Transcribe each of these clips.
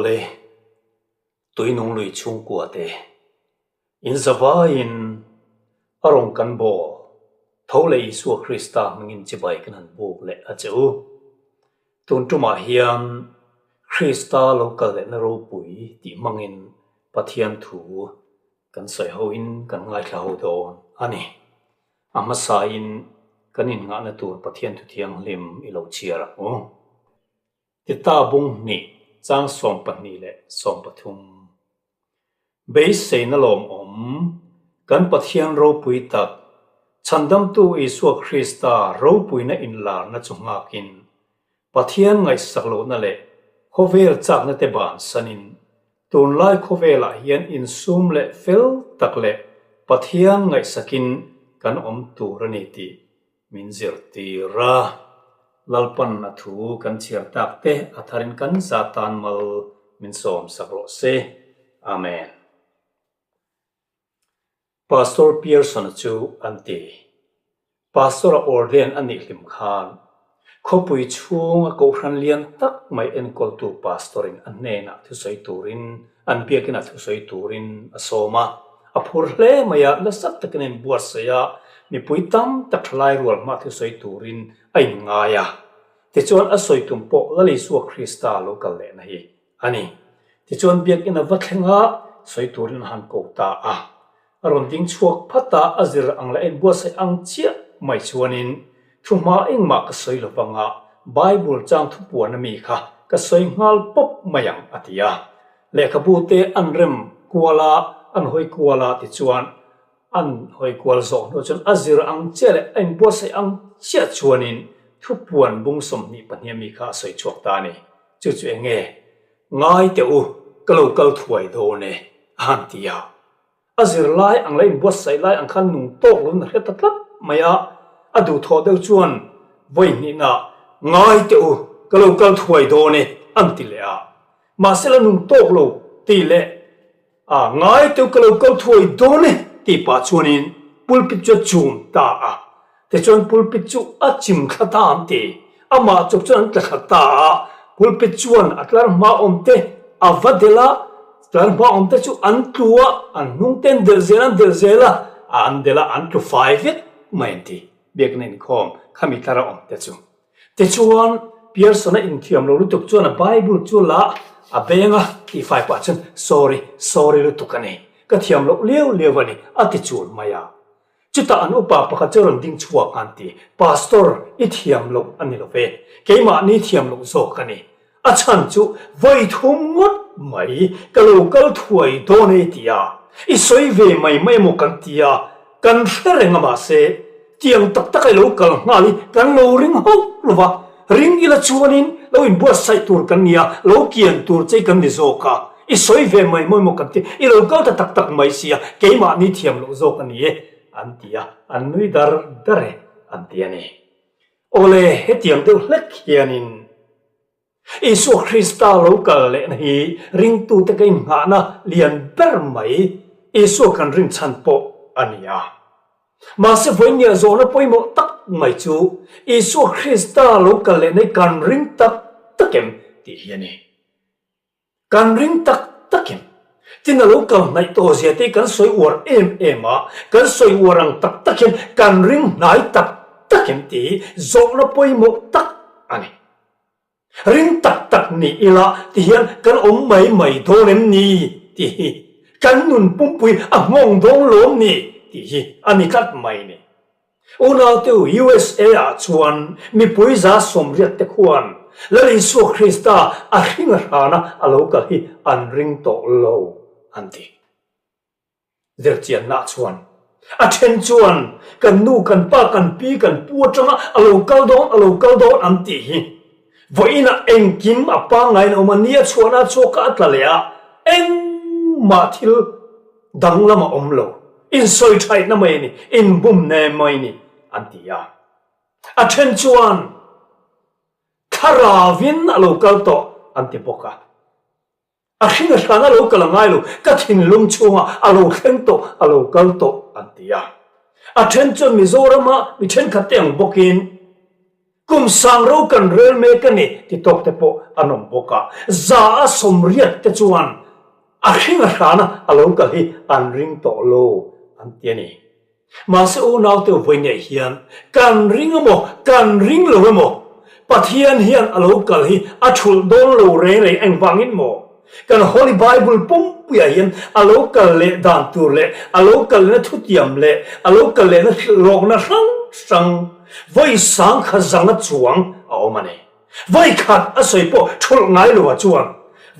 Awle, tuinung lui chhungkua te, in zavaiin a rawn kan bawl tho leh Isua Krista hmingin chibai kan han buk leh a che u. Tun tumah hian Krista lo kal lehna ropui tih hmangin Pathian thu kan sawi hoin kan ngaithla ho dawn a ni. A hmasain kan innghahna tur Pathian thu thianghlim i lo chhiar ang u. Tita bung hnih chang 12 leh 13. Beiseina lawmawm, kan Pathian ropui tak, Chhandamtu Isua Krista ropuina inlarna chu nghakin, Pathian ngaihsak lohna leh khawvel chakna te bansanin, tunlai khawvelah hian insum leh fel tak leh Pathian ngaihsakin kan awm tur a ni tih min zirtir a. Lalpan a thu kan chhiar tak te a tharin kan za tan mal min sawm sak rawh se. Amen. Pastor Pearson-a chu an ti. Pastor-a ordain a nih hlim khan khawpui chhunga kohhran lian tak mai enkawltu pastor-in a hnenah thusawi turin, an biakinah thusawi turin a sawm a. A phur hle mai a, nasa takin a inbuatsaih a, mipui tam tak thalai rual hma thusawi turin a inngai a. Tichuan a sawi tum pawh Lal Isua Krista lo kal lehna hi a ni. Tichuan biakinn a va thleng a, sawi turin a han ko ta a. A rawn ding chhuak phat a, a zir ang leh a inbuatsaih ang chiah mai chuanin thu hma engmah ka sawi lo vang a, Bible chang thupuan ami kha ka sawi nghal pawp mai ang a ti a. Lehkhabu te an rem kual a, an hawi kual a tichuan an hawi kual zawh hnu chuan a zir ang chiah leh a inbuatsaih ang chiah chuanin thupuan bung 22 ami kha a sawi chhuak ta a ni. Chu chu eng nge? Ngai teh u, ka lo kal thuai dawn e, a han ti a. A zirlai ang leh inbuatsaih lai ang khan nung tawk lo in a hre ta tlat mai a, a duhthawh deuh chuan vawi hnihna, Ngai teh u, ka lo kal thuai dawn e, an ti leh a. Mahse la nung tawk lo ti leh a, Ngai teh u, ka lo kal thuai dawn e, tih pah chuanin pulpit chu a chum ta a. Tichuan pulpit chu a chim thla ta an ti. Amah chawp chuan an tla thla ta a, pulpit chuan a tlar hma awm te a va delh a, tlar hma awm te chu an tlu a, an hnung te an delh zel an delh zel a, an delh a, an tlu fai vek mai an ti. Biakna inkhawm khami tlara awm te chu. Tichuan Pearson-a inthiam lo lutuk chuan a Bible chu la a beng a, tihfai pah chuan Sorry, sorry lutuk a ni. Ka thiam loh liau liau a ni, a ti chul mai a. Chutah an upa pakhat chu rawn ding chhuak an ti, Pastor, i thiam loh a ni lo ve, keimahni thiam loh zawk a ni. A chhan chu vawi thum ngawt mai ka lo kal thuai dawn e ti a, i sawi ve mai mai emaw kan ti a, kan hre reng a mahse, tiang tak tak a i lo kal nghal hi kan lo ring hauh lo va, ring ila chuanin lo inbuatsaih tur kan ni a, lo kian tur che kan ni zawk a. I sawi ve mai mawi maw kan ti, i lo kal ta tak tak mai sia, keimahni thiam loh zawk a ni e, an ti a, an nui dar dar e, an ti a ni. Awle, hetiang deuh hlek hianin Isua Krista lo kal lehna hi ringtute ka inngahna lian ber mai, Isua kan rin chhan pawh a ni a. Mahse vawinia zawhna pawimawh tak mai chu Isua Krista lo kal lehna hi kan ring tak tak em tih hi a ni. Kan ring tak takin tin a lo kal hnaih tawh zia te hi kan sawi uar em em a, kan sawi uar ang tak tak hian kan ring hnai tak takin tih hi zawhna pawimawh tak a ni. Ring tak tak ni ila ti hian kan awm mai mai dawn em ni tih hi kan nun pumpui a nghawng dawn lawm ni tih hi a ni tlat mai ni. Unaute u, USA ah chuan mipui 80% te khuan Lal Isua Krista a hring a hrana a lo kal hi an ring tawh lo an ti. Zirchianna chuan a then chuan kan nu, kan pa, kan pi, kan pu atanga a lo kal dawn, a lo kal dawn an tih hi vawiinah engkim a pangngai in a awm a, ni a chhuahna a chhuak a, a tla leh a, engmah thil danglam a awm lo, insawi thaihna mai a ni, inbumna mai a ni an ti a. A then chuan thlaravin a lo kal tawh an ti bawk a. A hring a hran a lo kal a ngai lo, ka thinlung chhungah a lo thleng tawh, a lo kal tawh an ti a. A then chuan Mizorama mi thenkhat te ang bawkin. Kum sang ro kan rel mek a ni ti tawk te pawh an awm bawk a, 180% te chuan a hring a hrana a lo kal hi an ring tawh lo an ti a ni. Mahse unaute vawineih hian kan ring emaw kan ring lo emaw Pathian hian a lo kal hi a thulh dawn lo reng reng engvangin maw? Kan Holy Bible pumpuiah hian a lo kal leh dan tur leh a lo kal lehna thutiam leh a lo kal lehna hlawkna hrang hrang vawi sang kha zanga chuang a awm a ni. Vawi khat a sawi pawh thulh ngai lo ah chuan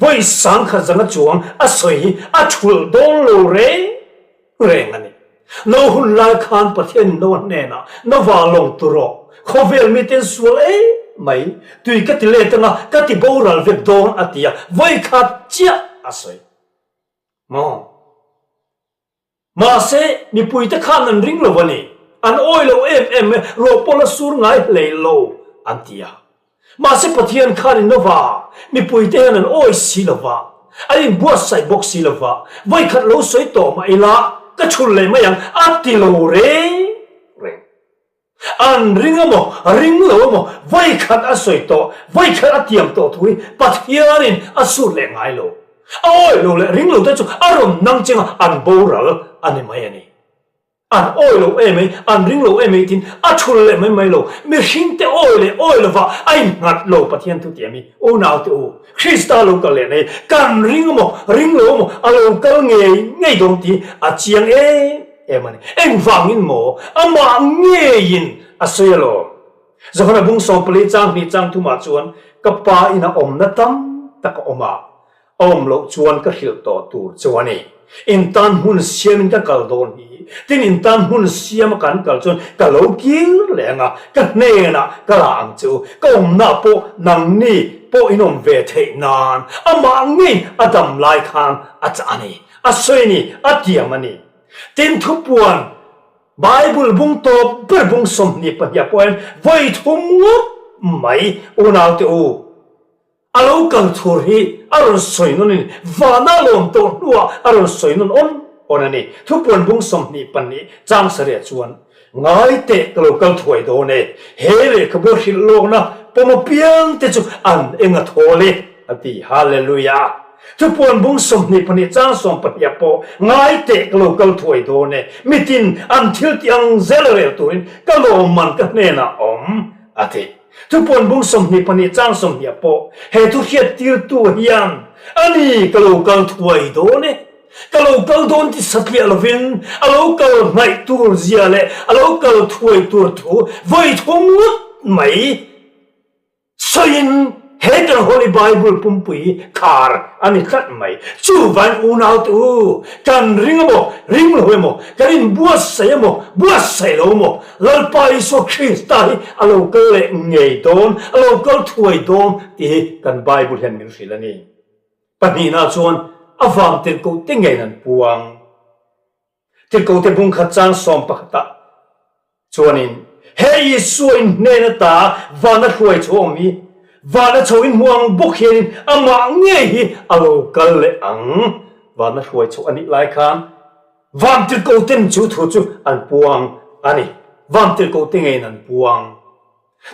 vawi sang kha zanga chuang a sawi hi a thulh dawn lo reng reng a ni. No hun lai khan Pathianin Noa hnenah, Nova lawng tu rawh, khawvel miten sual em mai, tui ka ti let anga ka ti boral vek dawn a ti a, vawi khat chiah a sawi. Maw? Mahse, mipuite khan an ring lo a ni, an awi lo em em e, ruah pawl a sur ngai hlei lo an ti a. Mahse Pathian khan in lova, mipuite hian an awi si lova, an inbuatsaih bawk si lova, vawikhat lo sawi tawh mah ila ka chhul leh mai ang a ti lo reng reng. An ring emaw, ring lo emaw, vawikhat a sawi tawh, vawikhat a tiam tawh thu hi Pathianin a sut leh ngai lo. A awi lo leh ring lo te chu a rawn nang cheng a, an boral a ni mai a ni. An awi lo em ei, an ring lo em ei tiin a thul leh mai mai lo. Mihring te awi leh awi lova a innghat lo Pathian thu tiam hi unaute u, Krista lo kal leh nei, kan ring emaw, ring lo emaw, a lo kal ngei ngei dawn tih a chiang em em a ni. Engvangin maw? Amah ngeiin a sawi alawm. Johana bung 14 chang hnih chang thumah chuan, Ka pa ina awmna tam tak a awm a, A awm loh chuan ka hrilh tawh tur chu a ni. In tan hmun siamin ka kal dawn hi. Tin, in tan hmun siama kan kal chuan ka lo kir leh ang a, ka hnenah ka la ang che u. Ka awmna pawh nangni pawh in awm ve theih nan amah ngei a dam lai khan a chah a ni, a sawi a ni, a tiam a ni. Tin, thupuan Bible bung tawp ber bung 22 pawh hian vawi thum ngawt mai unaute u. A lo kal thur hi a rawn sawi nawn a ni. Vana lawm tawh hnuah a rawn sawi nawn awn awn a ni. Thupuan bung 22 chang sarih chuan, Ngai teh ka lo kal thuai dawn e, he lehkhabu hrilh lawkna pawm apiang te chu an eng a thawl e, a ti. Hallelujah! Thupuan bung 22 chang 12 ah pawh, Ngai teh ka lo kal thuai dawn e, mitin an thil tih ang zel rel turin ka lawmman ka hnenah awm, a ti. Thupuan bung 22 chang 20 pawh he thu hriattirtu hian a ni ka lo kal thuai dawn e, ka lo kal dawn ti satliah lovin a lo kal hnaih tur zia leh a lo kal thuai tur thu vawi thum ngawt mai sawiin he kan Holy Bible pumpui khar a ni tlat mai. Chuvain unaute u, kan ring emaw, ring lo emaw, kan inbuatsaih emaw, buatsaih lo emaw, Lalpa Isua Krista hi a lo kal leh ngei dawn, a lo kal thuai dawn tih hi kan Bible hian min hrilh a ni. Pahnihna chuan a vang tirhkohte ngeiin an puang. Tirhkohte bung khat chang sawm pakhatah chuanin, He Isua in hnen ata vana hruai chho awm hi, vana chho in hmu ang bawk hianin amah ngei hi a lo kal leh ang. Vana hruai chho a nih lai khan Vantirhkoten chu thu chu an puang a ni. Vantirhkote ngeiin an puang.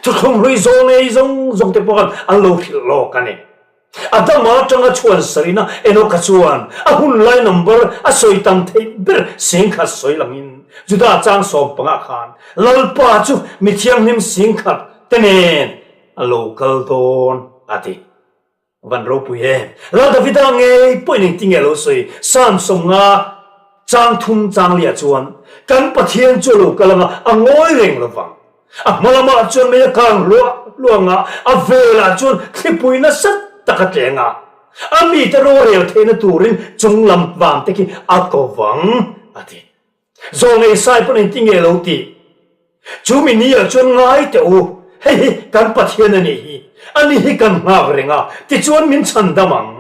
Thuthlung hlui zawng ei zawng zawng te pawh khan an lo hrilh lawk a ni. Adama atanga chhuan sarina Enoka chuan a hun lai number a sawi tam theih ber 10,000 sawi langin Juda chang 15 khan Lalpa chu mi thianghlim 10,000 te nen a lo kal dawn a ti. Van ropui em. Lal Davida ngei pawhin engtin nge a lo sawi? Psalm 50 chang thum chang liah chuan, Kan Pathian chu a lo kal anga a ngawi reng lo vang. A hma lamah chuan mei a kang hluah hluah anga a velah chuan thlipui nasa tak a tleng a. A mite rorel theihna turin chung lam vang te khi a ko vang, a ti. Zawlnei sai pawn engtin nge lo tih? Chu mi ni ah chuan ngai teh u, hei hi kan Pathian a nih hi, ani hi kan nghak reng a, tichuan min chhandam ang.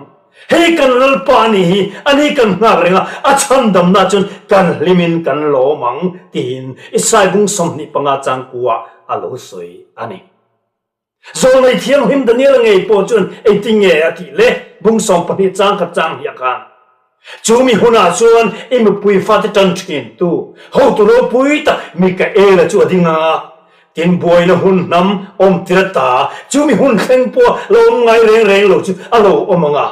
Hei kan Lalpa a nih hi, ani kan nghak reng a, a chhandamna chuan kan hlimin kan lawm ang, tiin Isai bung 25 chang kuah a lo sawi a ni. Zawlnei thianghlim Daniel ngei pawh chuan engtin nge a tih le? Bung 12 chang khat chang hliah khan. Chu mi hunah chuan i mipui fate tan thintu, hotu ropui tak Mikaela chu a ding a. Tin buaina hun hnam awm tir ata chumi hun thleng pawh lo awm ngai reng reng lo chu a lo awm ang a.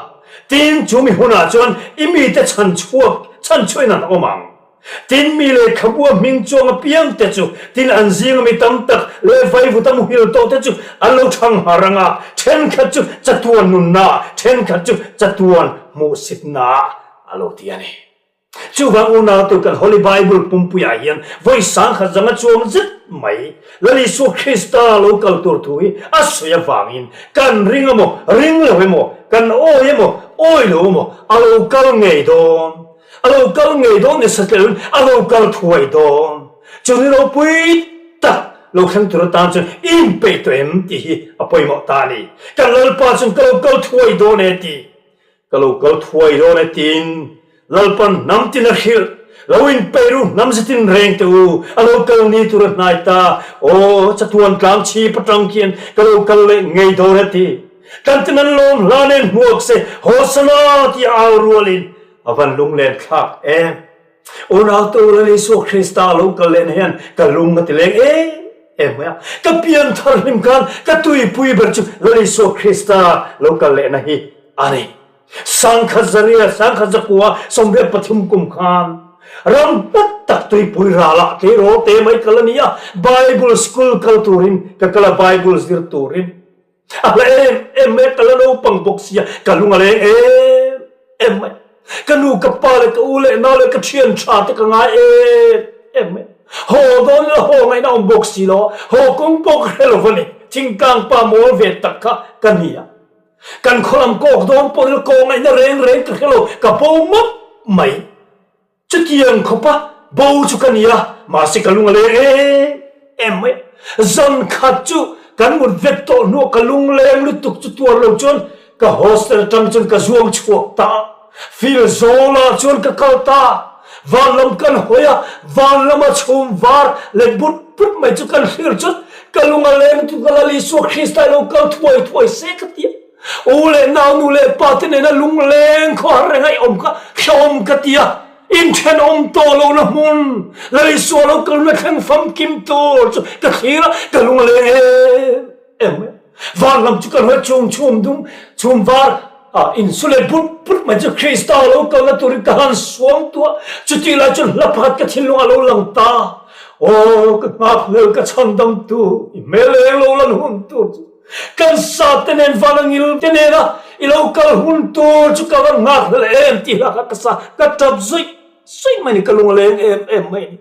Tin chumi hunah chuan i mite chhan chhuak chhan chhuahin an awm ang. Tin mi lehkhabua hming chuang apiang te chu tin an zinga mi tam tak leh vaivuta muhil tawh te chu an lo thang har ang a, thenkhat chu chatuan nunna, thenkhat chu chatuan hmuhsitna a lo ti a ni. Chuvang unautu kan Holy Bible pumpuiah hian vawi sangkhat zanga chuang zet mai Lal Isua Krista lo kal tur thu hi a sawi avangin kan ring emaw ring lo emaw, kan awi emaw awi lo emaw a lo kal ngei dawn. A lo kal ngei dawn ni satlehin a lo kal thuai dawn. Chu ni ropui tak lo thleng tur atan chuan i inpeih tawh em tih hi a pawimawh ta a ni. Kan Lalpa chuan ka lo kal thuai dawn e ti. Ka lo kal thuai dawn e tiin Lalpan hnam tin a hrilh. Lo inpeih ru hnam zetin reng teh u, a lo kal ni tur a hnai ta. Aw, chatuan tlang chhip atang khian ka lo kal leh ngei dawn e ti. Kan tin an lawm hla nen hmuak se, Hosana ti a au rualin a van lunglen thlak em. Unautu Lal Isua Krista lo kal lehna hian ka lung a ti leng em em mai a. Ka pian thar hlim khan ka tuipui ber chu Lal Isua Krista lo kal lehna hi a ni. Sangkhat zaria, sangkhat zakua, 83 kum khan ram hlat tak tuipui ralah tleirawl te mai kal a ni a, Bible school kal turin ka kal a, Bible zir turin. A hla em em mai a, ka la naupang bawk sia, ka lung a leng em em mai. Ka nu ka pa leh ka u leh nau leh ka thian tha te ka ngai em em mai. Haw dawn ila haw ngaihna awm bawk si lo a, haw kawng pawh ka hre lo va ni. Thingtlang pa mawl ve tak kha ka ni a. Kan khaw lam kawk dawn pawh ila kawh ngaihna reng reng ka hre lo, ka bo mawp mai. Chutiang khawpa bo chu ka ni a, mahse ka lung a leng em em mai a. Zan khat chu kan mut vek tawh hnuah ka lung leng lutuk chu tuar lo chuan ka hostel atang chuan ka zuang chhuak ta a. Field zawlah chuan ka kal ta a, van lam kan hawi a, van lama chhum var leh but but mai chu kan hlir chuan ka lung a leng lutuk a, Lal Isua Krista i lo kal thuai thuai se ka ti a. U leh nau, nu leh pa te nena lungleng khawhar reng a i awm kha hrehawm ka ti a, inthenawm tawh lohna hmun, Lal Isua lo kalna thleng famkim tur chu ka thlir a, ka lung a leng em em mai a. Van lam chu ka hruai chung chhum dum, chhum var a insu leh but but mai chu Krista lo kalna turin ka han suang tuah, chutih lai chuan hla pakhat ka thinlung a lo lang ta, Aw ka nghakhlel ka chhandamtu, i hmel eng lo lan hun tur chu. Kan sa te nen van a ngil te nena i lo kal hun tur chu ka van nghak hlel em tih hla kha ka sa ka tap zuih zuih mai ni ka lung a leng em em mai ni.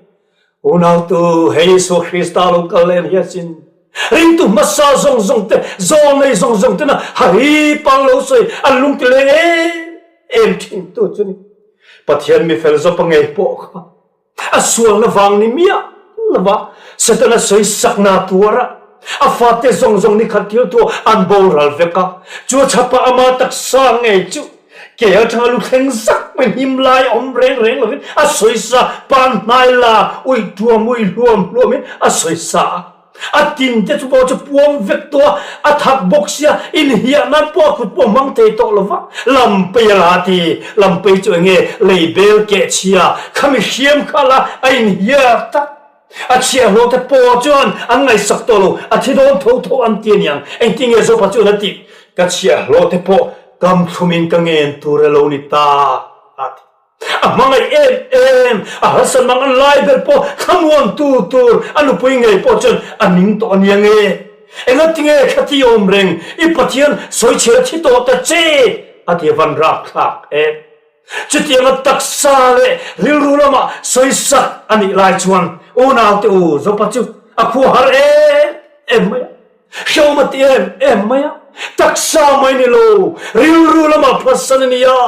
Unautu hei Isua Krista lo kal em hian sin ringtu hmasa zawng zawng te zawl nei zawng zawng tena hari pang lo sawi an lung ti leng em em thin tu chu ni. Pathian mifel zawpa ngei pawh kha A sualna vang ni miah lova Setana sawisakna tuar a, a fate zawng zawng ni khat thil thu an boral vek a. Chu a chhapah ama taksa ngei chu ke atanga lu thleng zak mai hnim lai awm reng reng lovin a sawisa pan hnai la uih tuam uih hluam hluamin a sawisa a. A tin te chu pawh chu puam vek tawh a, a thak bawk sia, inhiah nan pawh a kut pawh hmang thei tawh lo va. Lampei a la ti, Lampei chu enge lei bel keh chhia, khami hriam kha la a inhiak tak. A chhiahhlawh te pawh chuan an ngaihsak tawh lo, a thi dawn tho tho an ti aniang, engtin nge Zopa chuan a tih, ka chhiahhlawh te pawh kam thlum in ka ngen tur e lo ni ta a ti. A hmangaih em em, a harsat mang an lai ber pawh thlamuantu tur a nupui ngei pawh chuan a ning tawh a nia nge? Engatinge khati awm reng i Pathian sawichhia thi tawh ta che? a ti van rapthlak em. Chutianga taksa leh rilru lamah sawisak a nih lai chuan unaute u Zopa chu a khuahar em em mai a. Hrehawm a ti em em mai a, taksa mai ni lo, rilru lamah phatsan a ni a.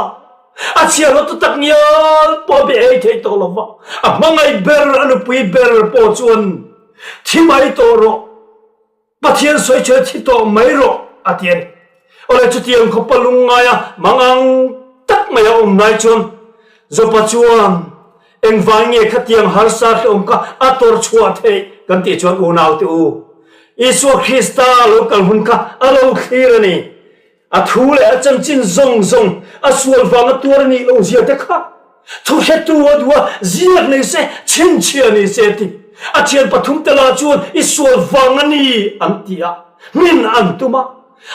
A chhiahhlawh ta tak ngial pawh a be ei thei tawh lo va, a hmangaih ber, a nupui ber pawh chuan thi mai tawh rawh, Pathian sawi chuan thi tawh mai rawh a ti a ni. Awle chutiang khawpa lungngaia mangang tak mai a awm lai chuan Jopa chuan Engvai nge khatiang harsa hlawm kha a tawr chhuah theih kan tih chuan unaute u, Isua Krista lo kal hun kha a lo thlir a ni. A thu leh a chanchin zawng zawng a sual vanga tuar a nih loh zia te kha thu hretu a duh a, ziak nei se, chhinchhiah ni se a ti. A thian pathumte lah chuan i sual vang a ni an ti a, hmin an tum a.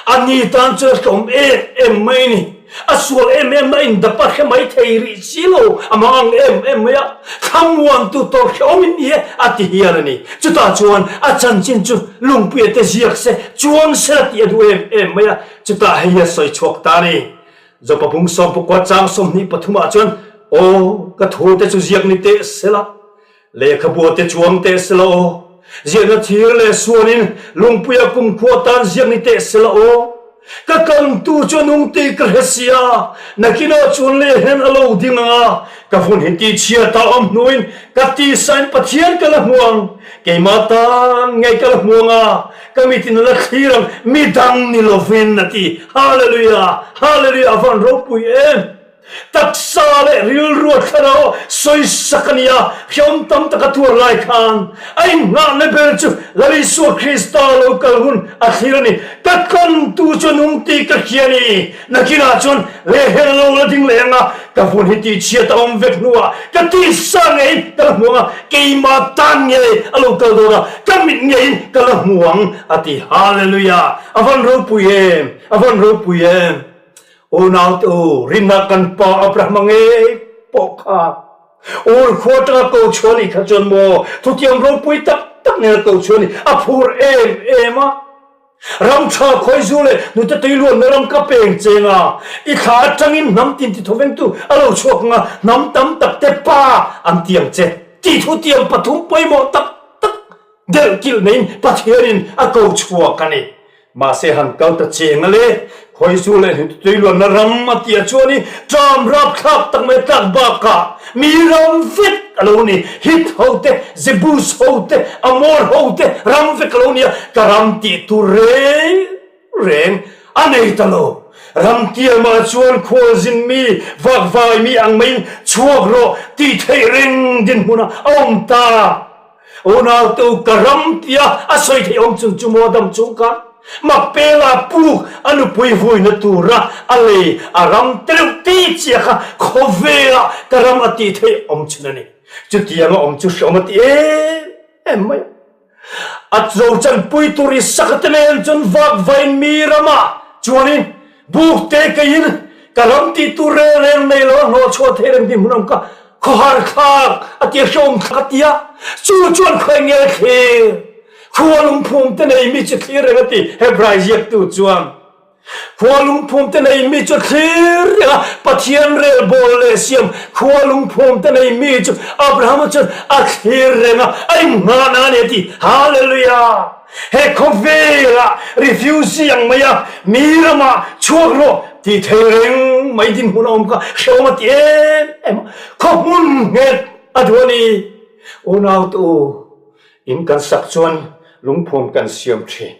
A ni tan chuan a hlawm em em mai a ni. A sual em em na indap a hre mai thei rih si lo, a mang ang em em mai a. Thlamuantu tawrh hrehawm in ni e a ti hial a ni. Chutah chuan a chanchin chu lungpuia te ziak se, chuang se la tih a duh em em mai a. Chutah hei hi a sawi chhuak ta a ni. Jopa bung sawmpakua chang 23 ah chuan, Aw, ka thu te chu ziak ni teh se la, Lehkhabu te chuang teh sela aw, ziahna thir leh suanin lungpuia kumkhua tan ziak ni teh sela aw. Ka kantu chu a nung tih ka hre sia, nakinah chuan lehhen a lo ding ang a, ka vun hi tihchhia ta awm hnuin ka tisain Pathian ka la hmu ang, keimah tan ngei ka la hmu ang a, ka mitin a la thlir ang, midang ni lovin a ti. Hallelujah! Hallelujah! A van ropui em! Taksa leh rilru a thlarau sawisak a ni a, hreawm tam tak a tuar lai khan a inngahna ber chu Lal Isua Krista lo kal hun a thlir a ni. Ka tlantu chu a nung tih ka hria a ni. Nakinah chuan lehhel lo la ding leh ang a, ka vun hi tihchhiat a awm vek hnuah ka tisa ngeiin ka la hmu ang a, keimah tan ngei a lo kal dawn a, ka mit ngeiin ka la hmu ang a ti. Hallelujah! A van ropui em! A van ropui em! Unaute u, rinna kan pa Abrahama ngei pawh kha Ur khua atanga ko chhuah nih kha chuan maw thutiam ropui tak tak nena ko chhuah nih a phur em em a. Ram tha khawizu leh hnute tui luanna ram ka peng cheng a, i thla atangin hnam tin tithawvengtu a lo chhuak anga hnam tam tak te pa an ti ang che tih thutiam pathum pawimawh tak tak delh kilh neiin Pathianin a ko chhuak a ni. Mahse han kal ta cheng a le, Khawizu leh Hnututui luanna ram a tih ah chuan i ṭam rapthlak tak mai tlak bakah mi ram vek a lo ni. Hit ho te, Jebus ho te, Amor ho te ram vek a lo ni a, ka ram tih tur reng reng a nei ta lo. Ram tiamah chuan khualzin mi, vakvai mi ang maiin chhuak rawh tih theih reng dinhmunah a awm ta. Unautu ka ram tia a sawi theih awm chung chu maw dam chung kha Makpela puk a nupui vuina tura a lei a ram tereuh te chiah kha khawvela ka ram a tih theih awm chhun a ni. Chutianga awm chu hreawm a ti em em mai a. A zochanpui tur i sak te nen chuan vakvain mi ramah chuanin Buk te keiin ka ram tih tur reng reng nei lo a hnawh chhuah thei reng dinhmun awm ka khawhar thlak a tia hrehawm thlak a tia chu chuan khawi nge thlir khua lungphum te nei mi chu thlir reng a ti Hebrai ziaktu chuan khua lungphum te nei mi chu thlir reng a Pathian rel bawl leh siam khua lungphum te nei mi chu Abrahama chuan a thlir reng a a inngahna a ni a ti Hallelujah! He khawvelah refugee ang mai a mi ramah chhuak rawh tih thei reng mai dinhmun a awm kha hrehawm a ti em em a, khaw hmun nghet a duh a ni. Unau te u, in kan sak chuan lungphum kan siam thin.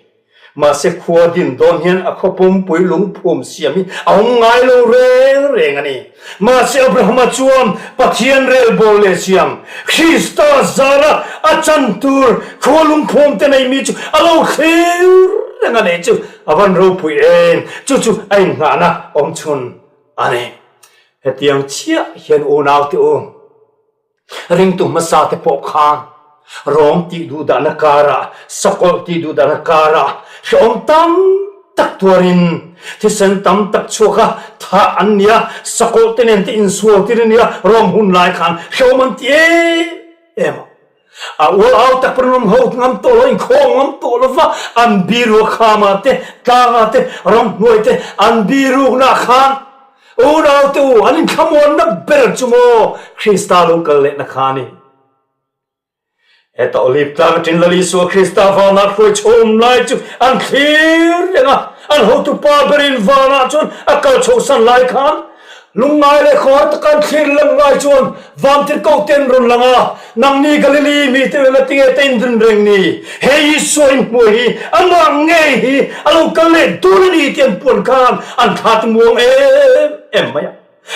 Mahse khua din dawn hian a khaw pumpui lungphum siam hi a awm ngai lo reng reng a ni. Mahse Abrahama chuan Pathian relbawl leh siam, Krista zara a chan tur khua lungphum te nei mi chu a lo thlir reng a nei chu a van ropui em, chu chu a inngahna awm chhun a ni. Hetiang chiah hian unaute u, Ringtu hmasa te pawh khan rawng tih duh dahna karah, sakawlh tih duh dahna karah hrehawm tam tak tuarin thisen tam tak chhuak a thah an ni a, sakawlh te nen te insual tir a ni a, rawng hun lai khan hrehawm an ti em em a. A ual au tak pawn an awm ho ngam tawh lo, inkhawm ngam tawh lo va, an biru a khamah te, tlangah te, ramhnuai te an biruknaah khan Unaute u, an inthlamuanna ber chu maw Krista lo kal lehna kha a ni. Heta Olive tlang aṭin Lal Isua Krista vanah hruai chhawm lai chu an thlir reng a, an hotupa berin vanah chuan a kal chhohsan lai khan lungngai leh khawhar taka an thlir leng lai chuan Vantirhkoh ten rawn lang a, Nangni Galili mite eng a tinge te in rin reng ni? He Isua in hmuai hi amah ngei hi a lo kal leh dun a ni tih an puan khan an thla ti muang em em mai a.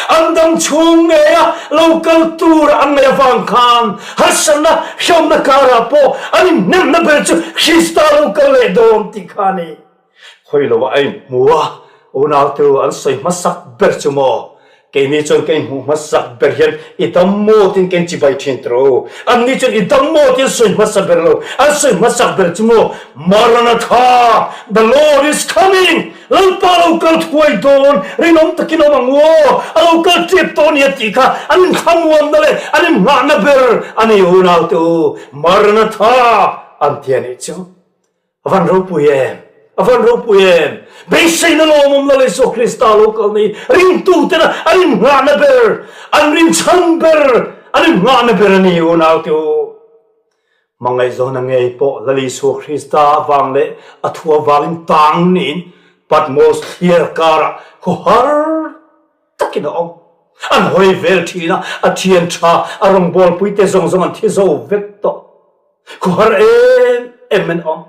An dam chhung ngei a lo kal tur an ngaih avang khan harsatna hrehawmna karah pawh an inhnemna ber chu Krista lo kal leh dawn tih kha a ni. Khawi lo ah a inhmu a, unaute u an sawi hmasak ber chu maw? Keini chuan ka inhmuh hmasak ber hian i dam maw tiin ka inchibai thin tawh o. Anni chuan i dam maw tiin an sawi hmasa ber lo. An sawi hmasak ber chu maw, Maranatha! The Lord is coming! Lalpa lo kal thuai dawn, rinawm takin awm ang u aw, a lo kal tep tawh nia tih kha an inthlamuanna leh an inngahna ber a ni unaute u. Maranatha! an ti a nih chu. A van ropui em! A van ropui em! Beiseina lawmawm Lal Isua Krista lo kal nei ringtuten an inngahna ber, an rinchhan ber, an inngahna ber a ni unaute u. Hmangaihzawna ngei pawh Lal Isua Krista avang leh a thu avangin tang niin Patmos thliar karah khawhar takin a awm. An hawi vel thin a, a thian tha, a rawngbawlpuite zawng zawng an thi zo vek tawh. Khuhar em em an awm.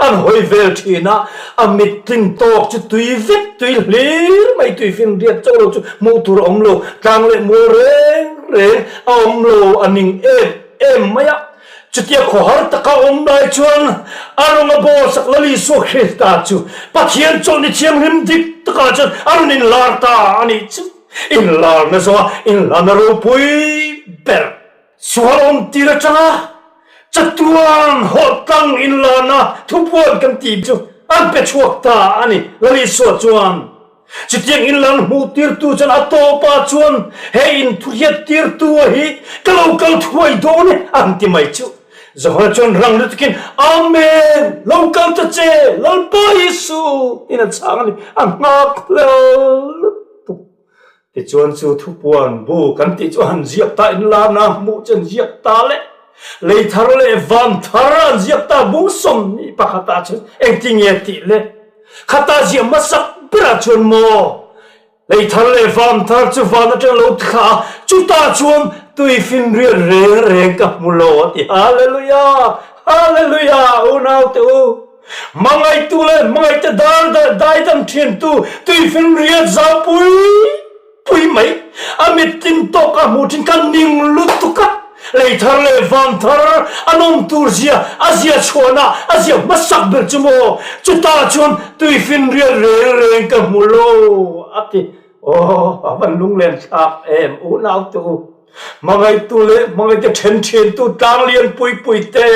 An hawi vel thin a, a mit tlin tawk chu tui vek, tui hlir mai, tui fin riat chauh lo chu hmuh tur a awm lo, tlang leh mual reng reng a awm lo, a ning em em mai a. Chutia khawhar taka awm lai chuan a rawn a bawlsak Lal Isua Krista chu Pathian chawlhni thianghlim dik takah chuan a rawn inlar ta a nih chu. Inlarna zawnga inlana ropui ber. Sual awm tir atanga chatuan hawh tlang inlarna thupuan kan tih chu an pe chhuak ta a ni Lal Isua chuan. Chutiang in lan hmuh tirtu chuan a tawpah chuan he in thuhriat tirtu a hi ka lo kal thuai dawn e an ti mai chu. Johana chuan rang lutukin Amen! Lo kal ta che, Lalpa Isu! tiin a chhang a ni. A nghak hlel lutuk. Tichuan chu thupuan bu kan tih chu a han ziak ta, in lana hmuh chu an ziak ta le. Lei thar leh van thar an ziak ta bung 21 ah chuan engtinge tih le? Khata ziah hmasak berah chuan maw lei thar leh van thar chu van atang lo thla a, chutah chuan tui finriat reng reng ka hmu lo a ti. Hallelujah! Hallelujah! Unaute u, hmangaihtu leh hmangaihte dar daidam thiantu tui finriat zaupui pui mai, a mit tlin tawk a hmuh thin ka ning lutuk a, lei thar leh van thar an awm tur zia a zia chhuahna a zia hmasak ber chu maw, chutah chuan tui finriat reng reng ka hmu lo a ti. Aw, a van lunglen thlak em unau te u. Hmangaihtu leh hmangaihte then thintu tlang lian pui pui te,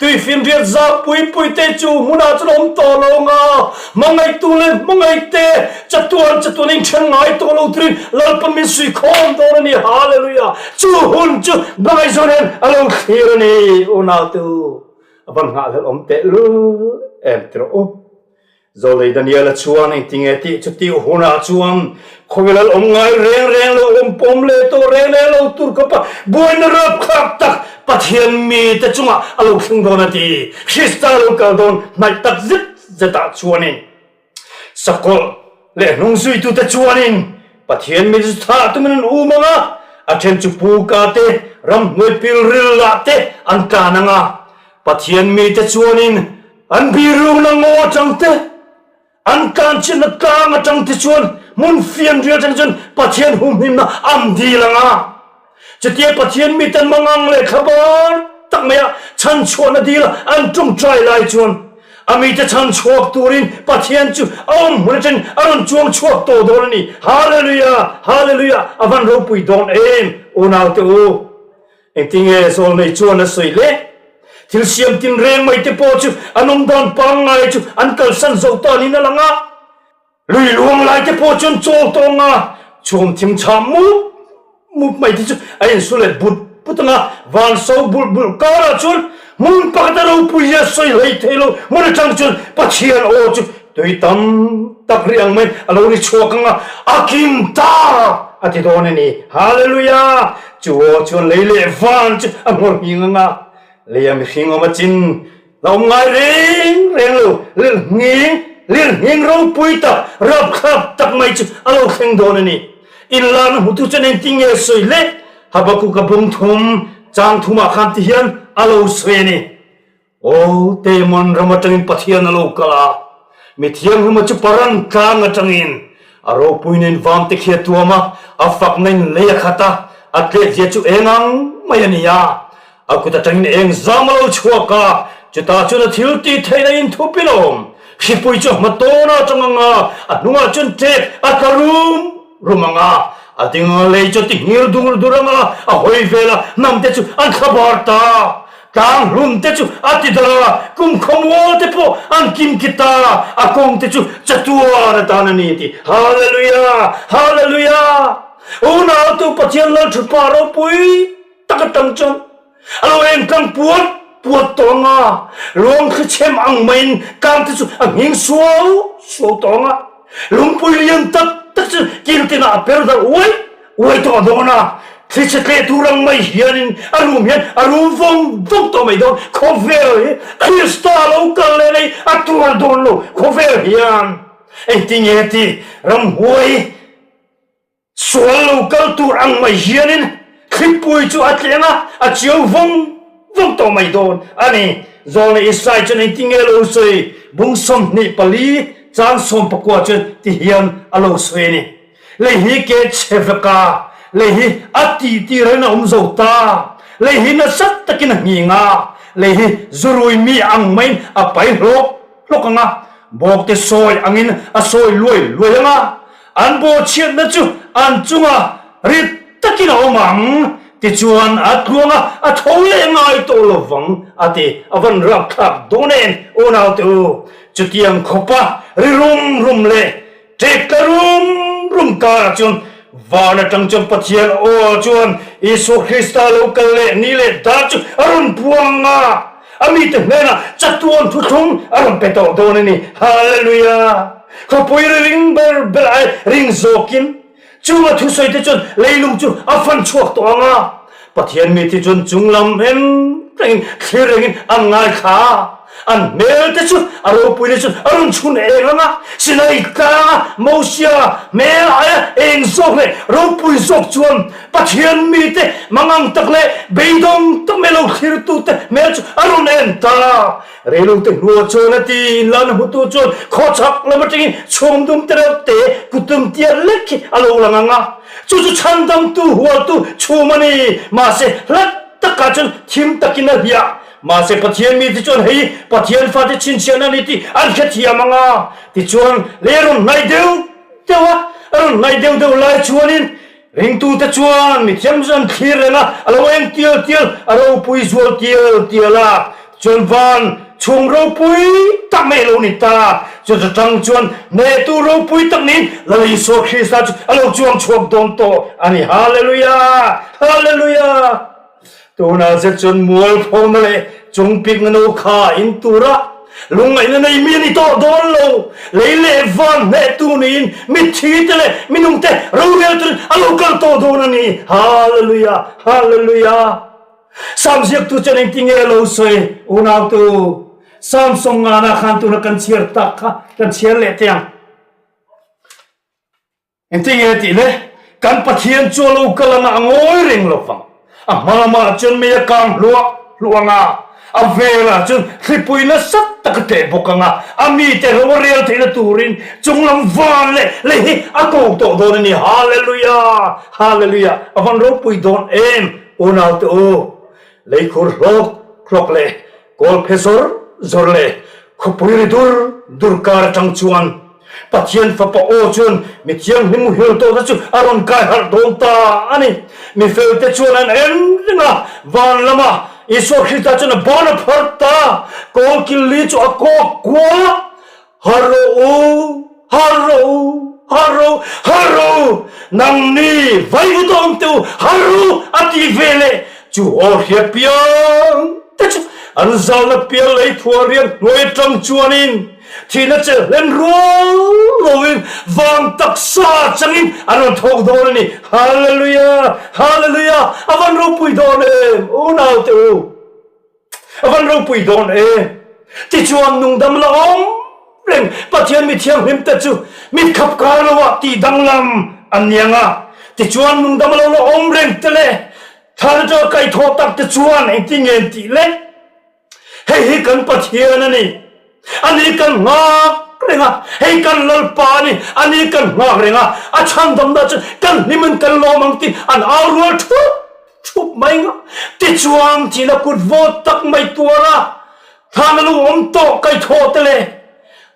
tui finriat zau pui pui te chu hmunah chuan a awm tawh lo ang a, hmangaihtu leh hmangaihte chatuan chatuan in then ngai tawh lo turin Lalpa min suih khawm dawn a ni. Hallelujah! Chu hun chu hmangaihzawn hian a lo thlir a ni. Unautu, a van nghahhlelh awm tehlul em ti rawh u. Zawlei Daniela chuan engtinge tih chutih hunah chuan khawilal awm ngai reng reng lo awm pawm leh tawh reng reng lo tur khawpa buaina rapthlak tak Pathian mite chungah a lo thleng dawn a ti. Krista lo kal dawn hnaih tak zet zetah chuanin sakawlh leh hnungzuitute chuanin Pathian mi chu thah tumin an um ang a, a then chu puka te, ramhnuai pilril lah te an tlan ang a, Pathian mite chuanin An birukna ngaw atang te, an tlanchhiatna tlang atang te chuan hmun fianrial atang chuan Pathian humhimna an dil ang a. Chutia Pathian miten mangang leh thlabar tak maia chhanchhuahna dila an tawngtai lai chuan a mite chhanchhuak turin Pathian chu a awm hmun atangin a rawn chuang chhuak tawh dawn a ni. Hallelujah! Hallelujah! A van ropui dawn em, unaute u! Engtinge zawlnei chuan a sawi le? Thil siam tinreng mai te pawh chu an awm dan pangngai chu an kalsan zo ta niin a lang a. Lui luang lai te pawh chuan chawl tawng a, chhum thim chham mup mup mai te chu a insu let but but ang a, van so bulh bulh karah chuan hmun pakhat a ropui a sawi hlei thei lo hmun atang chuan Pathian aw chu Tui tam tak ri ang mai a lo ri chhuak ang a, a kim ta a ti dawn a ni. Hallelujah! Chu aw chuan lei leh van chu a nghawr nghing ang a, leia mihring awm a chin la awm ngai reng reng lo, lirnghing, lirnghing ropui tak, rapthlak tak mai chu a lo thleng dawn a ni. Inlarna hmutu chuan engtin nge sawi le? Habakkuk-a bung thum, chang thumah khan ti hian a lo sawi a ni. Aw, Teman ram atangin Pathian a lo kal a, mi thianghlim chu Paran tlang atangin a ropui nen vamte khi a tuam a, a fakna in lei a khat a, a tletzia chu eng ang mai a ni a, a kut atangin eng zam a lo chhuak a, chutah chuan a thil tih theihna in thupin a awm. Hripui chu a hma tawn a atang ang a, a hnungah chuan ṭek a tla rum rum ang a. A ding a, lei chu a ti nghir dur dur ang a, a hawi vel a, hnam te chu an thlabar ta. Tlang hlum te chu a ti darh a, kum khawmual te pawh an kim ki ta, a kawng te chu chatuan atan a ni a ti. Hallelujah! Hallelujah! Unautu Pathian Lalthupa ropui tak atang chuan a lo eng tlang puat puat tawh ang a, luang thli chhem ang maiin tlang te chu a nghing suau suau tawh ang a, lungpui lian tak tak chu kil tinah a per darh uai uai tawh dawn a, thli chhe tleh tur ang mai hianin a rum hian a rum vawng vawng tawh mai dawn, khawvel hi Krista lo kal leh nei a tuar dawn lo, khawvel hian engtinge ti ramhuai Sual lo kal tur ang mai hianin thlipui chu a tleng a, a chiau vawng vawng tawh mai dawn a ni. Zawlne Isai chuan engtin nge lo sawi? Bung 24 chang 19 chuan ti hian a lo sawi a ni. Lei hi ke chhe vek a, lei hi a tih tir in a awm zo ta. Lei hi nasa takin a nghing a, lei hi zurui mi ang maiin a pai hlawk hlawk ang a, bawkte sawi angin a sawi luai luai ang a, An bawhchhiatna chu an chunga rit takin a awm ang, tichuan a tluang a, a tho leh ngai tawh lo vang, a ti. A van rapthlak dawn em, unaute u? Chutiang khawpa ri rum rum leh ṭek tla rum rum karah chuan van aṭang chuan Pathian aw chuan Isua Krista lo kal leh ni leh dar chu a rawn puang a, a mite hnenah chatuan thuthlung a rawn pe tawh dawn a ni. Hallelujah! Khawpui ri ring ber ber ai ring zawkin chunga thusawi te chuan leilung chu a fan chhuak tawh ang a, Pathian mi te chuan chunglam en rengin thlir rengin an ngaithla a, an hmel te chu a ropuina chuan a rawn chhun eng ang a, Sinai tlanga Mosia hmel aia eng zawk leh ropui zawk chuan Pathian mi te mangang tak leh beidawng tak mai lo thlirtute hmel chu a rawn en ta. Reilote hnuah chuan a ti in lana hmutu chuan khawchhak lam atangin chhawmdum te reuh te kutum tiat lek hi a lo lang ang a, chu chu chhandamtu hualtu chhum a ni. Mahse, hlat takah chuan thim takin a hliah. Mahse, Pathian mite chuan hei Pathian fate chhinchhiahna a ni tih an hrethiam ang a. Tichuan, lei a rawn hnaih deuh deuh a, a rawn hnaih deuh deuh lai chuanin Ringtute chuan mi thiam chu an thlir reng a, a lo eng tial tial, a ropui zual tial tial a. Chuan van chhung ropui tak mai a lo ni ta. Chuta tang chuan hnehtu ropui tak niin Lal Isua Krista chu a lo chuang chhuak dawn tawh a ni. Hallelujah! Hallelujah! Tunah zet chuan mualphona leh chungpikna no kha in tur a, lungngaihna nei mi a ni tawh dawn lo. Lei leh van hnehtu niin mitthi te leh minungte rorel turin a lo kal tawh dawn a ni. Hallelujah! Hallelujah! Sam ziaktu chuan engtinge a lo sawi? Unautu, Sam sawmngana khan tuna kan chhiar tak kha kan chhiar leh teh ang. Engtinge tih le? Kan Pathian chu a lo kal anga a ngawi reng lo vang. A hma lamah chuan mei a kang hluah hluah anga, a velah chuan thlipui nasa tak a tleh bawk anga, a mite ro a rel theihna turin chunglam van leh lei hi a ko tawh dawn a ni. Hallelujah! Hallelujah! A van ropui dawn em, unaute u! Leikhur hlawk hlawk leh kawl phe zawr zawr leh khawpui ri dur dur kar atang chuan Pathian Fapa aw chuan mi thianghlim muhil tawhna chu a rawn kai harh dawn ta a ni. Mi felte chuan an en reng a, van lama Isua Krista chuan a ban a pharh ta, kawl kil li chu a kawk kual a, Har rawh u, har rawh u, har rawh u, har rawh u, nangni vaivut a awm teh u, har rawh u, a ti ve leh. Chu aw hria piang te chu an zalna pial lei thuah riak hnuai atang chuanin thihna chelh hlen rual loin vang taksa changin an rawn thawk dawn a ni. Hallelujah! Hallelujah! A van ropui dawn em, unaute u! A van ropui dawn e. Tichuan nungdam la awm reng Pathian mi thianghlim te chu mit khap kar lo ah tih danglam an ni ang a. Tichuan nungdam lo la awm reng te leh thlan atanga kaihthawh tak te chuan engtin nge an tih le? Hei hi kan Pathian a ni. Ani kan nghak reng a, hei kan Lalpa a ni, ani kan nghak reng a, a chhandamna chu kan hlimin kan lawm ang tih an au rual thup thup mai nga. Tichuan thihna kut vawt tak mai tuar a, thlan a lo awm tawh kaihthawh te leh.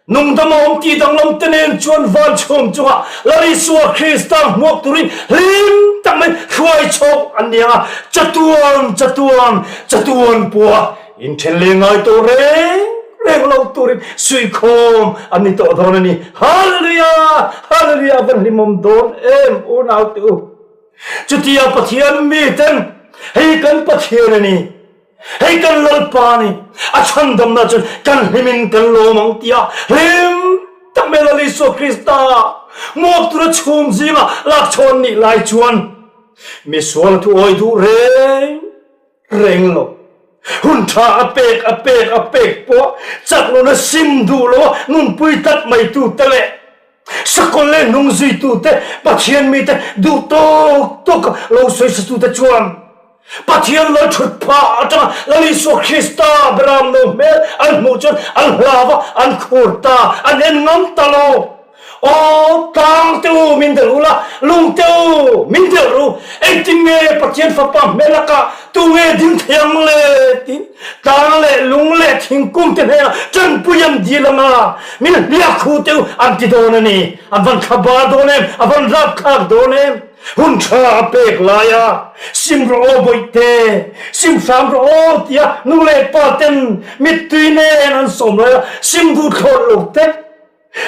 Nungdam a awm tih danglam te nen chuan van chhum chungah Lal Isua Krista hmuak turin hlim tak mai hruai chhawk an ni ang a, chatuan chatuan chatuan pua inthen leh ngai tawh reng reng lo turin suihkhawm an ni tawh dawn a ni. Hallelujah! Hallelujah! A van hlimawm dawn em unaute u! Chutia Pathian miten hei kan Pathian a ni. Hei kan Lalpa nih a chhandamnak cun kan hlim in kan lawm ang tiah hlim tak men Lal Isua Krista muak tur a chhum zingah lakchawn nih lai chuan misual thu awi duh reng reng lo. Hun ṭha a pek a pek a pek pawh chak lo na sim duh lo a nunpui tlat mai tu te leh Sakawlh leh hnung zuitute Pathian mite duh tawk tawk lo sawisatute chuan Pathian lo thut phah atanga Lal Isua Krista beram no hmel an hmuh chuan an hlau a, an khur ta, an en ngam ta lo. Aw, tlang te u min delh ula, lung te u min delh ru, engtin nge Pathian Fapa hmel lakah tu nge ding thei ang le? tiin tlang leh lung leh thingkung te hnenah tanpui an dil ang a. Min hliak hu teu an ti dawn a ni. A van thla bar dawn em? A van rap thlak dawn em? Hun tha a pek lai a, sim rawh aw bawihte, sim hram rawh aw tia nu leh pa ten mittui nen an sawm lai a, sim duh thlawt lo te.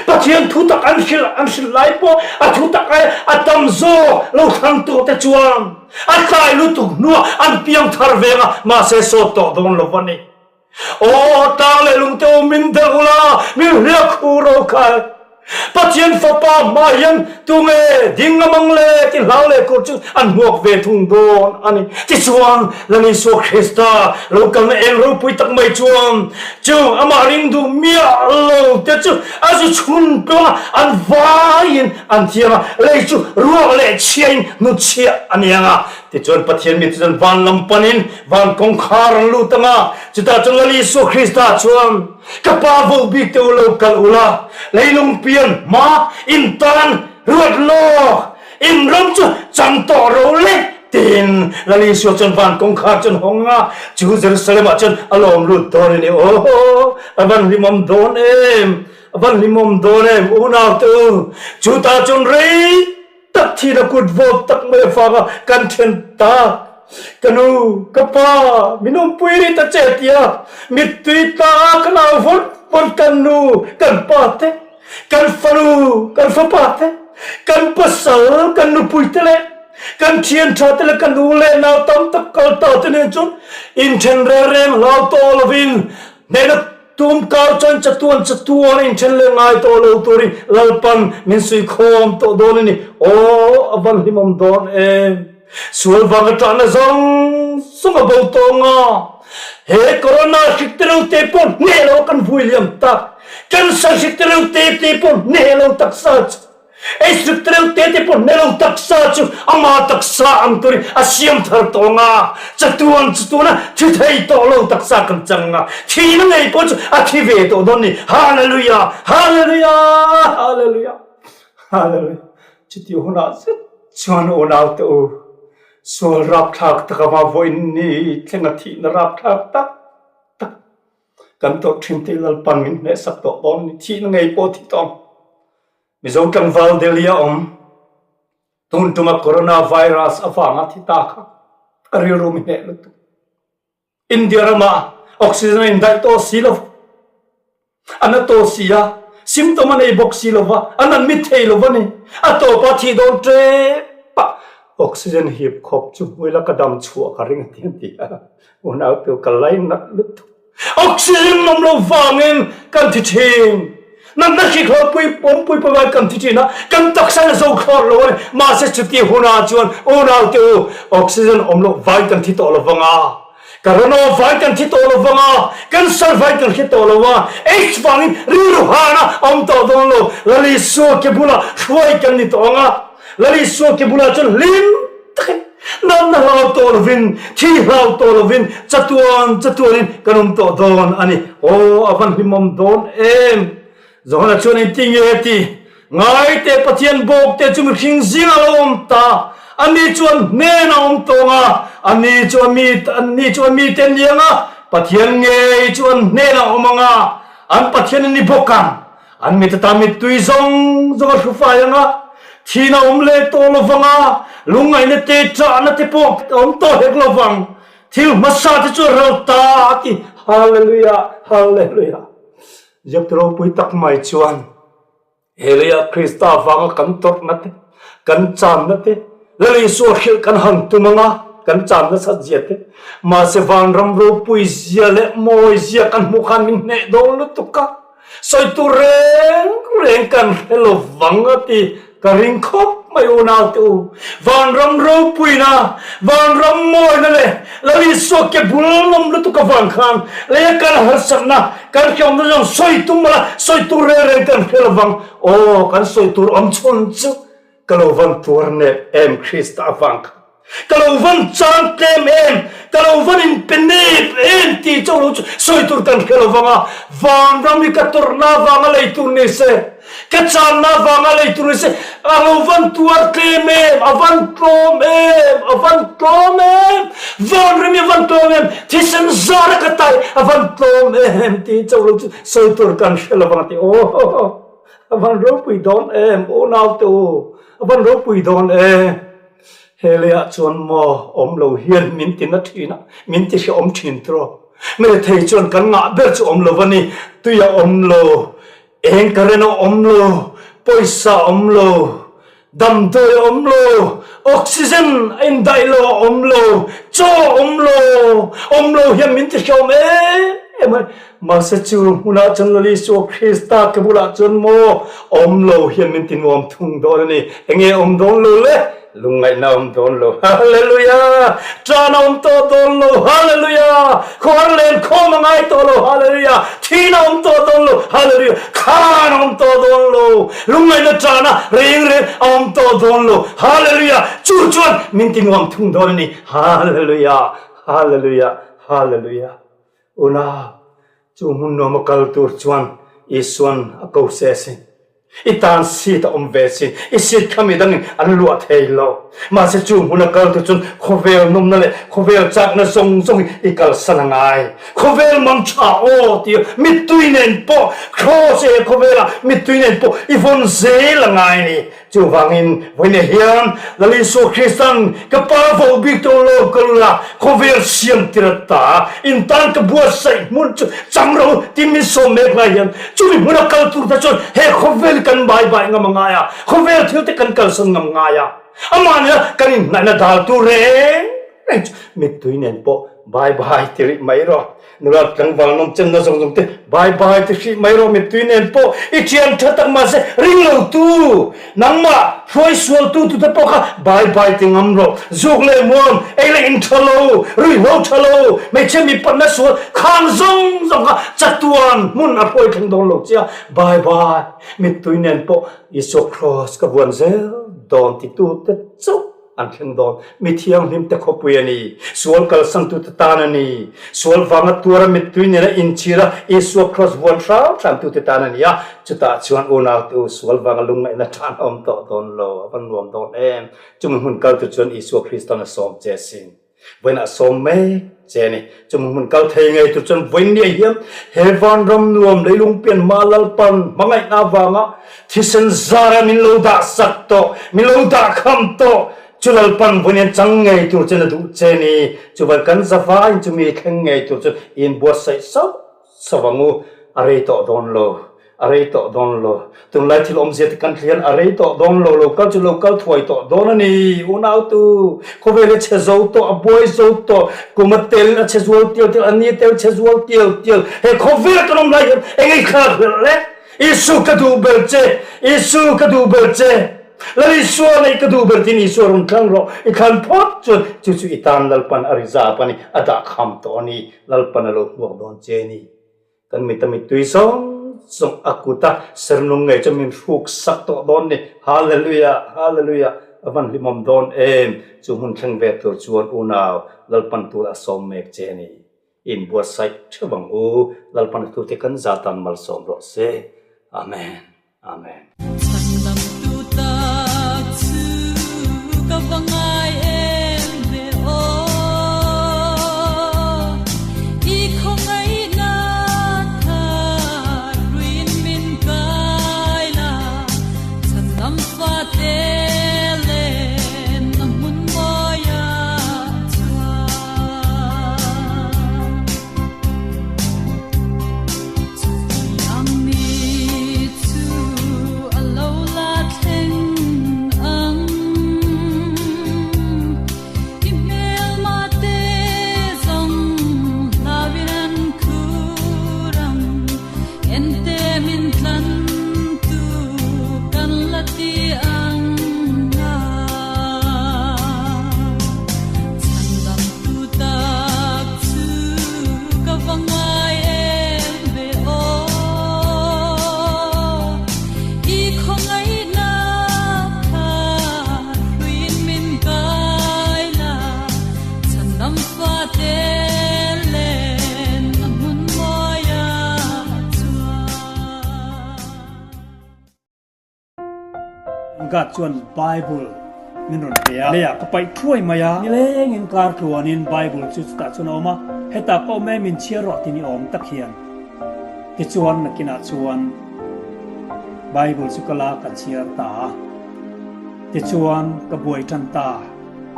Pathian thu tak an hrilh an hrilh lai pawh a thu tak ai a tam zawk lo thlang tawh te chuan a tlai lutuk hnuah an piang thar veng a, mahse sawt tawh dawn lo a ni. Aw tlang leh lungte u min delh ula, min hliak hu ro khai. Pathian Fapa hma hian tunge ding ngam ang le ti hlau leh kur chu an hmuak ve thung dawn a ni. Tichuan, Lal Isua Krista lo kalna eng ropui tak mai chuan chu amah ring duh miah lo te chu a zu chhun tluang a, an vaiin an thiam a, lei chu ruak leh chhiain hnutchhiah a ni ang a. Tichuan, Pathian mite chuan van lam panin Van kawngkhar an lut ang a, chutah chuan Lal Isua Krista chuan, Ka Pa vo bik te u lo kal ula, leilung pian hma in tan ruat lawk, in ram chu chang tawh ro le, tiin Lal Isua chuan van kawngkhar chu an hawng ang a, chu Jerusalem ah chuan a lawm lut dawn a ni. Aw, a van hlimawm dawn em, a van hlimawm dawn em, unau te u, chutah chuan rei tak thin a kut vawt tak mai avanga kan then tak. Ka nu, ka pa, min awmpui rih ta che tia mittui tla a ka nau vawt vawt kan nu, kan pa te, kan fanu, kan fapa te, kan pasal, kan nupui te leh kan thian tha te leh kan u leh nau tam tak kal ta te nen chuan inthen reng reng hlau tawh lovin hnehna Tum kar chuan chatuan chatuan inthen leh ngai tawh lo turin Lalpan min suikhawm tawh dawn a ni. Aw, a van hlimawm dawn em! Sual vanga ṭahna zawng zawng a bo tawh ang a, he corona hrik te reuh te pawh hneh lo kan vui liam tak, cancer hrik te reuh te te pawh hneh lo taksa chu. Ei suk tereuh te te pawh hmelo taksa chu ama taksa ang turin a siam thar tawh ang a, chatuan chatuana thi thei tawh lo taksa kan chang ang a, thihna ngei pawh chu a thi ve tawh dawn ni. Hallelujah! Hallelujah! Hallelujah! Hallelujah! Chuti hunah zet chuan unaute u, sual rapthlak taka vawiin ni thlenga thihna rapthlak tak tak kan tawrh thin te Lalpan min hnehsak tawh dawn ni, thihna ngei pawh thi tawh ang. Mizo tlangval Delhi a awm. Tun tuma Corona virus avanga thi ta kha ka rilru mi hneh lutuk. India ramah oxygen a indaih tawh si lo. A na tawh si a, symptom a nei bawk si lo va, a nat mit thei lo va ni. A tawpa thih dawn tep a, oxygen hip khawp chu hmuila ka dam chhuah ka ring a ti a ti a. Unau tu ka lainat lutuk. Oxygen awm lo vangin kan thi thin. Natna hrik lo pui pawmpui pawh kan thi thin a, kan taksa in a zo thlawt lo a ni. Mahse chuti hunah chuan unau te u, oxygen awm loh vangin kan thi tawh lo vang a, corona vangin kan thi tawh lo vang a, cancer vangin kan hre tawh lo a, AIDS vangin rilru hana a awm tawh dawn lo. Lal Isua ke bulah hruai kan ni tawh ang a, Lal Isua ke bulah chuan hlim takin Natna hlau tawh lovin, thi hlau tawh lovin, chatuan chatuanin kan awm tawh dawn a ni. Aw, a van hlimawm dawn em! Johana chuan engti nge a ti? Ngaite Pathian bawkte chu mihring zingah lo awm ta, ani chuan hnen a awm tawng a, ani chu a mi, anni chu a mite an ni ang a, Pathian ngei chu an hnen a awm ang a, an Pathian a ni bawk ang. An mit ata mittui zawng zawng a hru fai ang a, thin a awm leh tawh lo vang a, lungngaihna te, ṭahna te pawh a awm tawh hek lo vang. Thil hmasa te chu a ral ta a ti. Hallelujah! Hallelujah! Ziaktu ropui tak mai chuan he leiah Krista vanga kan tawrhna te, kan channa te, Lal Isua hrilh kan han tum ang a, kan chan nasat zia te, mahse vanram ropui zia leh mawi zia kan hmuh khan min hneh dawn lutuk a, sawi tur reng reng kan hre lo vang a ti ka ring khawp mai unau te u. Vanram ropuina, vanram mawina leh Lal Isua ke bul nawm lutuk avang khan leia kan harsatna, kan hriamna zawng sawi tum mala sawi tur reng reng kan hre lo vang. Aw, kan sawi tur awm chhun chu Ka lo van tuar nep em Krista avang kha. Ka lo van chang tlem em, ka lo van in pe nep em tih chauh lo chu sawi tur kan hre lo vang a, vanram hi ka tawrhna avanga lei tur ni se, ka channa avanga lei tur ni se, a lo van tuar tlem em, a van tlawm em, a van tlawm em, vanram hi a van tlawm em, thisen zara ka tai a van tlawm em tih chauh lo chu sawi tur kan hre lo vang a ti. Aw. A van ropui dawn em unau te u, a van ropui dawn em. He leiah chuan maw awm lo hian min ti na thin a, min ti hrehawm thin tawh. Mirethei chuan kan ngah ber chu awm lo va ni, tui a awm lo, eng current a awm lo, pawisa a awm lo, damdawi a awm lo, oxygen a indaih lo a awm lo, chaw a awm lo, awm lo hian min ti hrehawm em em a ni. Mahse chu hmunah chuan Lal Isua Krista ke bulah chuan maw awm lo hian min ti nuam thung dawn a ni. Enge awm dawn lo le? Lungngaihna a awm dawn lo. Hallelujah! Tan a awm tawh dawn lo. Hallelujah! Khawhar len khawm a ngai tawh lo. Hallelujah! Thin a awm tawh dawn lo. Hallelujah! Khan a awm tawh dawn lo. Lungngaihna tan a reng reng a awm tawh dawn lo. Hallelujah! Chu chuan min ti nuam thung dawn a ni. Hallelujah! Hallelujah! Hallelujah! Unau, chu hmun nuam a kal tur chuan Isuan a ko se asin. I tan seat a awm ve sin. I seat kha midangin an luah thei lo. Mahse chu hmun a kal tur chuan khawvel nawmna leh khawvel chakna zawng zawngin i kalsan a ngai. Khawvel mang tha aw tia mittui nen pawh Kraws e khawvelah mittui nen pawh i vawn zel a ngai a ni. Chuvangin vawiin hian Lal Isua Kristan ka pa vo bik tawh lo ka la khawvel siam tir ata in tan ka buatsaih hmun chu chang ro ti min sawm mek lai hian chumi hmuna kal tur te chuan he khawvel kan bai bai ngam a ngai a, khawvel thil te kan kalsan ngam ngai a, amah nena kan inhnaihna dal tur reng reng chu mittui nen pawh bai bai ti rih mai rawh. Nula tlangval nawm chenna zawng zawng te bai bai ti hrih mai rawh mittui nen pawh i thian tha tak mahse ring lo tu nangmah hruai sual tu tute pawh kha bai bai ti ngam rawh zuk leh muam ei leh in tha lo ruihhlo tha lo hmeichhia mi patna sual khang zawng zawng kha chatuan hmun a hruai thleng dawn lo chia bai bai mittui nen pawh Isua Kraws ka vuan zel dawn ti tu te chauh An thleng dawn. Mi thianghlim te khawpui a ni. Sual kalsangtute tan a ni. Sual vanga tuara mittui nena inchhira Isua Kraws vuan hram hramtute tan a ni a. Chutah chuan unaute u, sual vanga lungngaihna tan a awm tawh dawn lo. A va nuam dawn em! Chumi hmun kaltu chuan Isua Kristan a sawm che asin. Vawiinah a sawm mek che a ni. Chumi hmun kal thei ngei tur chuan vawiin ni ah hian he vanram nuam leilung pian hma Lalpan hmangaihna avanga thisen zara min lo dah sak tawh, min lo dah kham tawh, chu Lalpan vawiin hian chang ngei tur chuan a duh che a ni. Chuvan kan zavaiin chumi thleng ngei tur chuan i inbuatsaih sauh sauh ang u, a rei tawh dawn lo. A rei tawh dawn lo. Tunlai thil awmzia te kan thlian a rei tawh dawn lo, lo kal chu lo kal thuai tawh dawn a ni. Unautu, khawvel hi chhe zo tawh, a buai zo tawh, kum a tel a chhe zual tial tial, a ni tel chhe zual tial tial. He khawvel kan awm lai hian eng ei thlak hlelh le? Isu ka duh ber che, Isu ka duh ber che, Lal Isua neih ka duh ber tiin Isua rawn thlang rawh. I thlan phawt chuan chu chu i tan Lalpan a rizap a ni, a dah kham tawh a ni, Lalpan a lo hmuak dawn che a ni. Kan mit a mittui zawng zawng a kut a sernung ngei chu min hruk sak tawh dawn ni. Hallelujah! Hallelujah! A van hlimawm dawn em! Chu hmun thleng ve tur chuan unau Lalpan tur a sawm mek che a ni. I inbuatsaih theuh ang u. Lalpan a tute kan za tan malsawm rawh se. Amen. Amen. Chhandamtu tak chu ka va ngai em ve aw. I khawngaihna thar ruiin min kai. God chuan Bible min rawn pe a, leiah ka paih thuai mai a, nilengin kar tluanin Bible chu chutah chuan a awm a, hetah ka awm e min chhiar rawh ti ni awm tak hian. Tichuan nakinah chuan Bible chu ka la ka chhiar ta a, tichuan ka buai tan ta,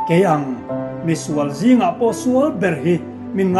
kei ang misual zingah pawh sual ber hi min ngai.